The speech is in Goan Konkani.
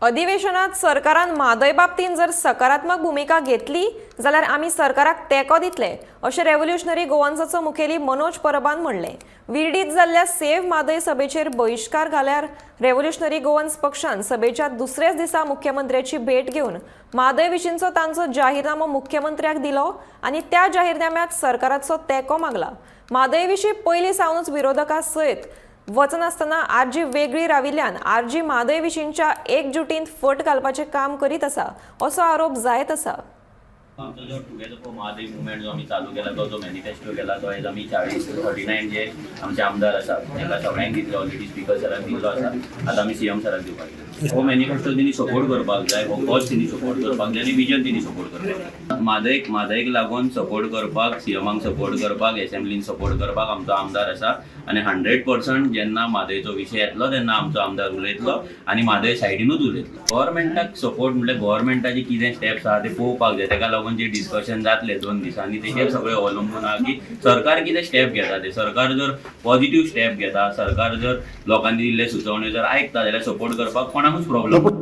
अधिवेशनात सरकारान म्हादय बाबतींत जर सकारात्मक भुमिका घेतली जाल्यार आमी सरकाराक तेंको दितले, अशें रेव्होल्युशनरी गोवन्साचो मुखेली मनोज परबान म्हणलें. विर्डीत जाल्ल्या सेव्ह म्हादय सभेचेर बहिश्कार घाल्यार रेव्होल्युशनरी गोवन्स पक्षान सभेच्या दुसऱ्याच दिसा मुख्यमंत्र्याची भेट घेवन म्हादय विशींचो तांचो जाहीरनामो मुख्यमंत्र्याक दिलो आनी त्या जाहीरनाम्यात सरकाराचो तेंको मागला. म्हादय विशीं पयलीं सावनूच विरोधकां सयत वचनासतना आरजी वेगळी राविल्ल्यान आरजी म्हादय विशींच्या एकजुटींत फट घालपाचें काम करीत आसा, असो आरोप जायत आसा. आमचो जो टुगेदर फॉर म्हादय मुवमेंट जो आमी चालू केला, तो जो मॅनिफेस्टो केला, तो आयज आमी 40, 39 जे आमचे आमदार आसात तांकां सगळ्यांक दितले. ऑलरेडी स्पिकर सराक दिल्लो आसा, आतां आमी सीएम सराक दिवपाक जाय. हो मॅनिफेस्टो तेणी सपोर्ट करपाक जाय, हो कॉज तेणी सपोर्ट करपाक जाय आनी विजन तेणी सपोर्ट करपाक जाय. म्हादयक लागून सपोर्ट करपाक, सीएमाक सपोर्ट करपाक, एसेंब्लीन सपोर्ट करपाक आमचो आमदार आसा आनी 100% जेन्ना म्हादयचो विशय येतलो तेन्ना आमचो आमदार उलयतलो आनी म्हादय सायडीनूच उलयतलो. गव्हर्मेंटाक सपोर्ट म्हणल्यार गव्हर्मेंटाचे कितें स्टेप्स आहा ते पळोवपाक जाय. तेका लागून जे डिस्कशन जातले 2 दिसांनी तेजेर सगळें अवलंबून आहा की सरकार कितें स्टेप घेता ते. सरकार जर पॉझिटिव्ह स्टेप घेता, सरकार जर लोकांनी दिल्ले सुचोवण्यो जर आयकता जाल्यार सपोर्ट करपाक कोणाकूच प्रॉब्लम.